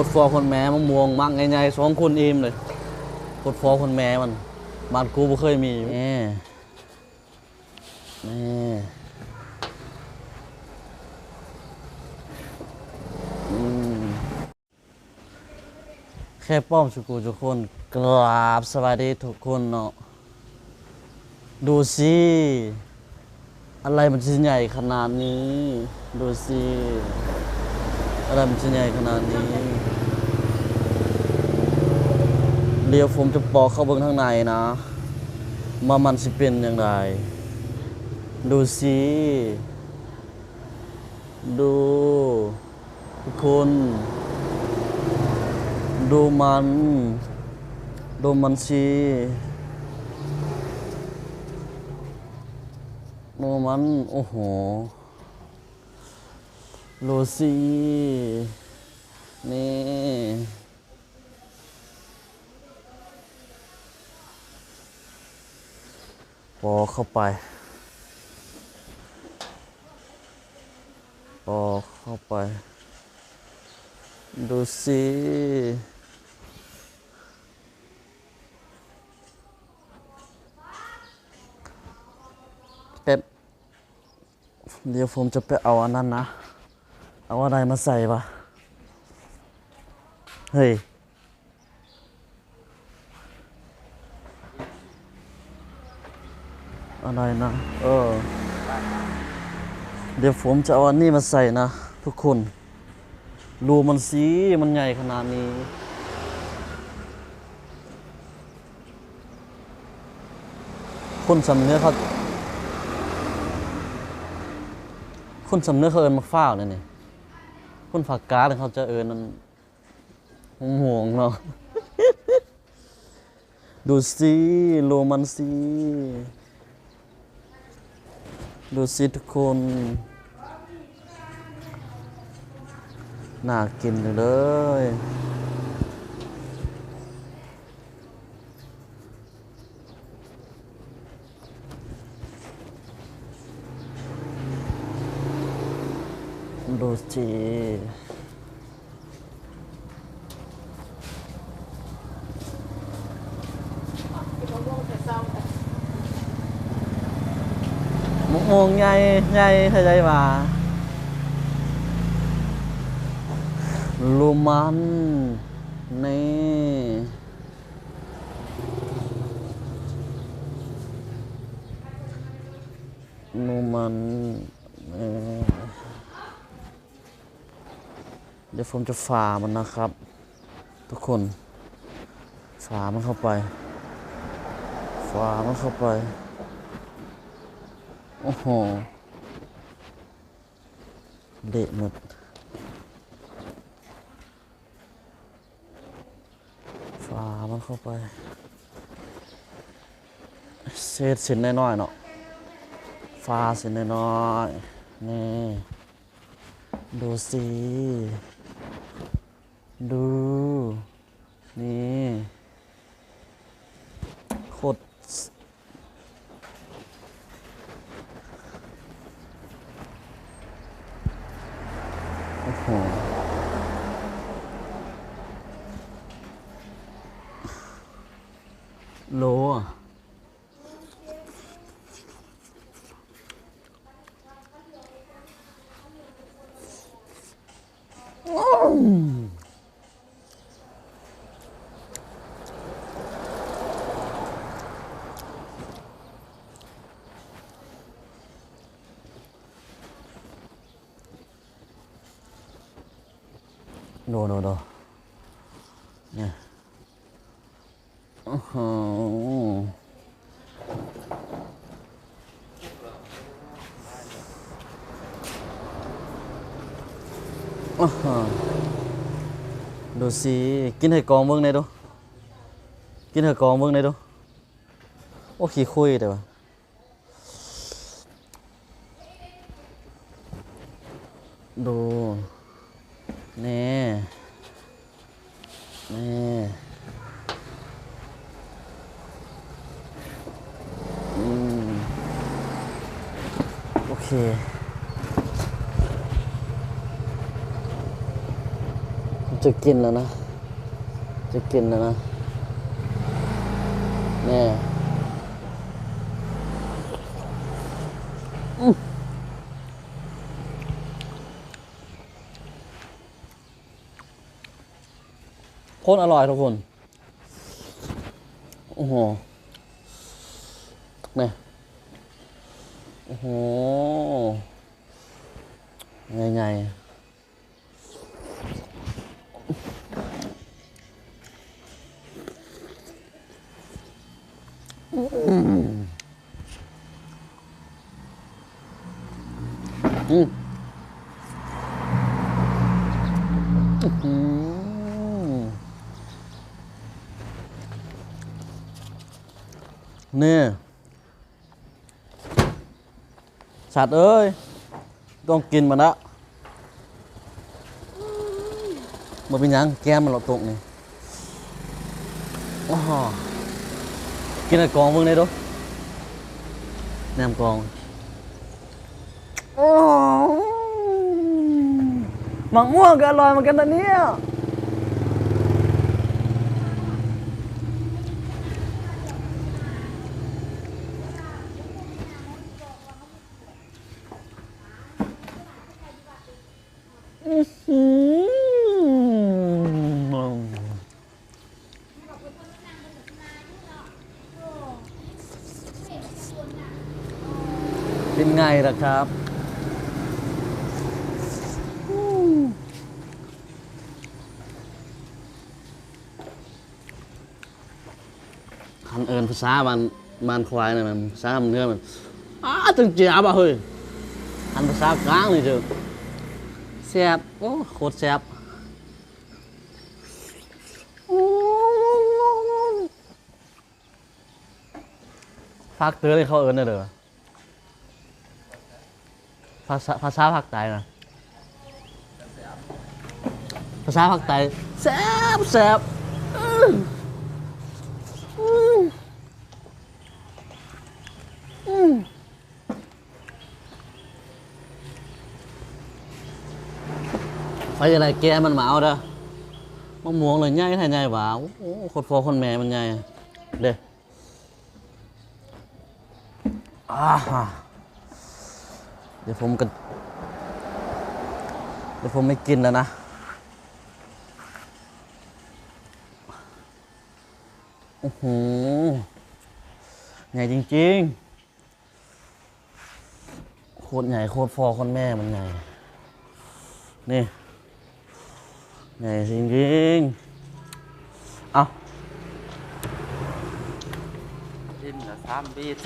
ຄົດພໍ່ຄົນແມ່ ມະມ່ວງໝາກໃຫຍ່ໆ ສອງຄົນອີ່ມເລີຍ. ຄົດພໍ່ຄົນແມ່ມັນ ບ້ານກູບໍ່ເຄີຍມີ. ແມ່ ແມ່ ອືມ. ແຂກປ້ອມສຸກູທຸກຄົນ ກາບສະບາຍດີທຸກຄົນເນາະ. ດູຊິ ອະໄລມັນຊິໃຫຍ່ຂະໜາດນີ້? ດູຊິ ອະໄລມັນຊິໃຫຍ່ຂະໜາດນີ້? ດຽວຜົມຈະປອກເຂົ້າເບິ່ງທາງໃນນະ ວ່າມັນຊິເປັນຈັ່ງໃດ. ດູຊິ ດູ ທຸກຄົນ ດູມັນ ດູມັນຊິ ດູມັນ ໂອ້ໂຫ ດູຊິ ນີ້ ປອກເຂົ້າໄປ ປອກເຂົ້າໄປ ດູຊິ ແປັບ ດຽວຜົມຈະໄປເອົາອັນນັ້ນນະ ເອົາອັນໃດມາໃສ່ວະ? ເຮີ້ຍ ອັນໃດນະ? ເອີ ດຽວຜົມຈະເອົາອັນນີ້ມາໃສ່ນະທຸກຄົນ. ດູມັນຊິ ມັນໃຫຍ່ຂະໜາດນີ້. ຄົນສຳເໜືອເຂົາ ຄົນສຳເໜືອເຂົາເອີ້ນໝາກຟ້າວນີ້ ຄົນພາກກາງເຂົາຈະເອີ້ນອັນໝວກເນາະ. ດູຊິ ໂລມັນຊິ ດູຊິທຸກຄົນ ໜ້າກິນເລີຍ. ດູຊິ ມະມ່ວງໃຫຍ່ ໃຫຍ່ເທົ່າໃດຫວາ? ໂລມັນ ນີ້ ໂລມັນ ເອີ ດຽວຜົມຈະຝາມັນນະຄັບທຸກຄົນ ຝາມັນເຂົ້າໄປ ຝາມັນເຂົ້າໄປ. ໂອ້ໂຫ ເລະໝົດ. ຝາມັນເຂົ້າໄປ ເສດເສັ້ນນ້ອຍໆເນາະ ຝາເສັ້ນນ້ອຍໆ ນີ້ ດູຊິ ດູ ນີ້ ໂຄດ ໂອ້ໂຫ ໂລ ໂດ ໂດ ໂດ ນີ້ ໂອ້ໂຫ ໂອ້ໂຫ ດູຊິ ກິນໃຫ້ກອງເບິ່ງແດ່ດູ ກິນໃຫ້ກອງເບິ່ງແດ່ດູ. ໂອ້ ຂີ້ຄຸຍແຕ່ວ່າ ດູ ແນ່ ແນ່ ອືມ ໂອເຄ ມັນ ຈະກິນແລ້ວນະ ຈະກິນແລ້ວນະ ແນ່ ອືມ ໂຄດອະລ່ອຍທຸກຄົນ. ໂອ້ໂຫ ນີ້ ໂອ້ໂຫ ໃຫຍ່ໆ ອືມ ອືມ ອືມ ນີ້ ສັດເອີຍ ຕ້ອງກິນມັນລະ ບໍ່ເປັນຫຍັງ ແກ້ມມັນລະຕົກນີ້ ໂອ້ໂຫ ກິນໃຫ້ກອງເບິ່ງແດ່ດູ ແນມກອງ ໂອ້ ໝາກມ່ວງກໍອະລ່ອຍເໝືອນກັນນະເນຍ. ເປັນໄງລະຄັບ? ຄັນເອີ້ນພາສາບ້ານ ບ້ານຂ້ອຍນະ ມັນ ພາສາເໜືອມັນ ອ້າ ຈັ່ງເຈັບອະເຮີ້ຍ. ຄັນພາສາກາງນີ້ເດີ ແຊບ ໂອ້ ໂຄດແຊບ. ຜັກເຕີນີ້ເຂົາເອີ້ນແນວໃດວະ? ພາສາ ພາສາພາກໃຕ້ນະ ພາສາພາກໃຕ້ ແຊບ ແຊບ ອືມ ອືມ ອືມ. ໃຜຢາກໄດ້ແກ່ມັນມາເອົາເດີ. ມະມ່ວງເລີຍໃຫຍ່ແທ້ໃຫຍ່ຫວາ. ໂອ້ ໂຄດພໍ່ຄົນແມ່ມັນໃຫຍ່ເດ້. ອາ ດຽວຜົມກະ ດຽວຜົມໄປກິນແລ້ວນະ. ໂອ້ໂຫ ໃຫຍ່ຈິງໆ. ໂຄດໃຫຍ່ ໂຄດພໍ່ຄົນແມ່ມັນໃຫຍ່ ນີ້ ໃຫຍ່ຈິງໆ. ເອົ້າ ກິນລະສາມບີດ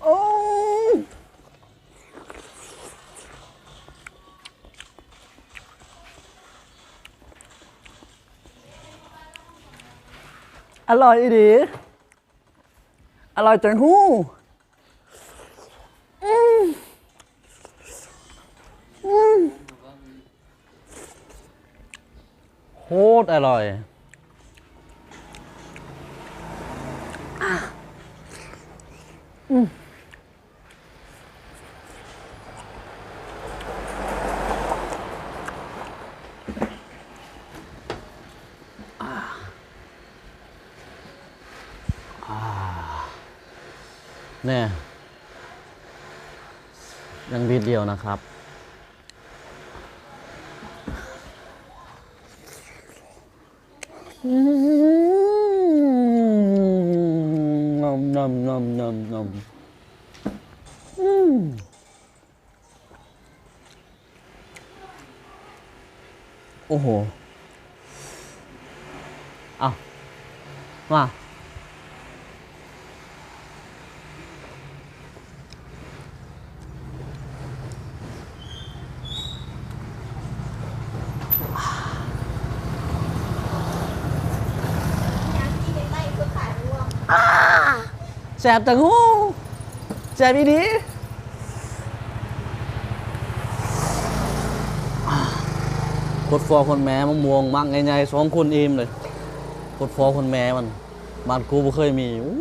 ໂອ້ ອະລ່ອຍອີ່ຫຼີ. ອະລ່ອຍຈັ່ງຮູ້. ອືມ ອືມ ໂຄດອະລ່ອຍ. ອາ ອືມ. ອາ ແນ່ ຍັງບີດດຽວນະຄັບ. ອືມ ງຳ ງຳ ງຳ ງຳ ງຳ ອືມ. ໂອ້ໂຫ ເອົ້າ ມາ ອາ ແຊບຈັ່ງຮູ້ ແຊບອີ່ຫຼີ. ຄົດພໍ່ຄົນແມ່ ມະມ່ວງໝາກໃຫຍ່ໆ ສອງຄົນອີ່ມເລີຍ. ຄົດພໍ່ຄົນແມ່ມັນ ບ້ານກູບໍ່ເຄີຍມີ. ໂອ້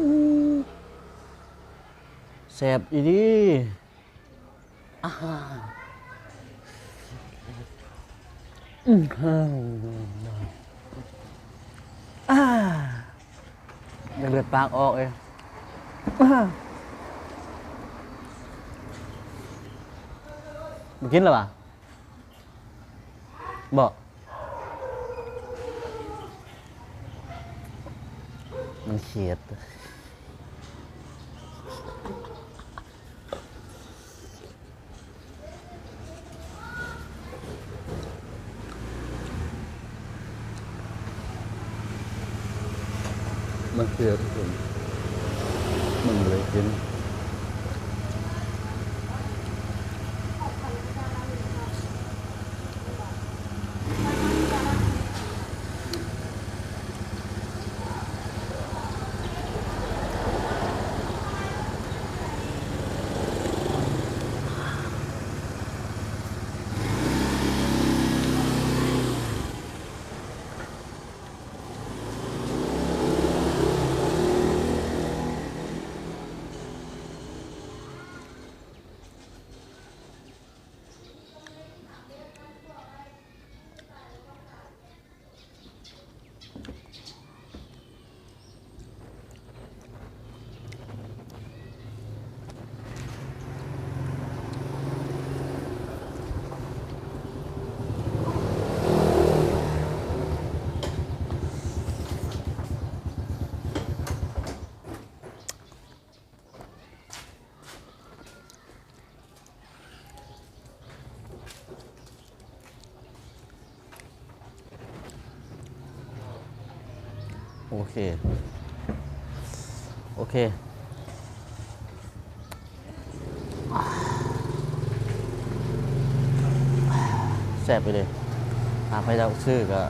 ແຊບອີ່ຫຼີ. ອາຫານ ອືມ ອ່າ ຢາກເລືອດປາກອອກເອີຍ ອ່າ ບໍ່ກິນແລ້ວຫວາ? ບໍ່ ມັນເຄັດ. ມັນເຄືອທຸກຄົນ ມັນບໍ່ໄດ້ກິນ. ໂອເຄ ໂອເຄ ແຊບອີ່ຫຼີ. ຖ້າໃຜຢາກຊື້ກໍ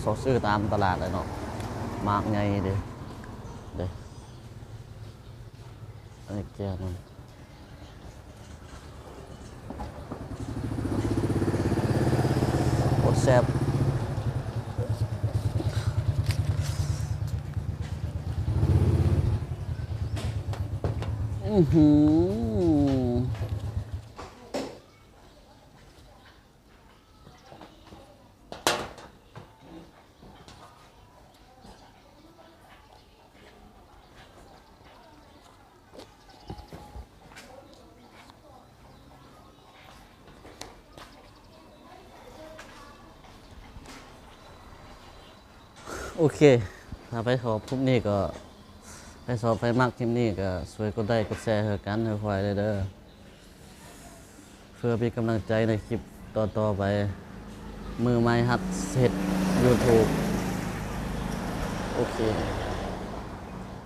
ຊອກຊື້ຕາມຕະຫຼາດແຫຼະເນາະ ໝາກໃຫຍ່ເດ້ ເດ້ ອັນນີ້ແກ່ວໜຶ່ງ. ໂອ້ ແຊບ ອືຫື. ໂອເຄ ຖ້າໃຜຊອບຄລິບນີ້ກໍ ໃຜຊອບ ໃຜມັກຄລິບນີ້ກໍຊ່ວຍກົດໄລກົດແຊໃຫ້ກັນ ໃຫ້ຂ້ອຍແດ່ເດີ. ເພື່ອເປັນກຳລັງໃຈໃນຄລິບຕໍ່ໆໄປ ມືໃໝ່ຫັດເຮັດ YouTube. ໂອເຄ.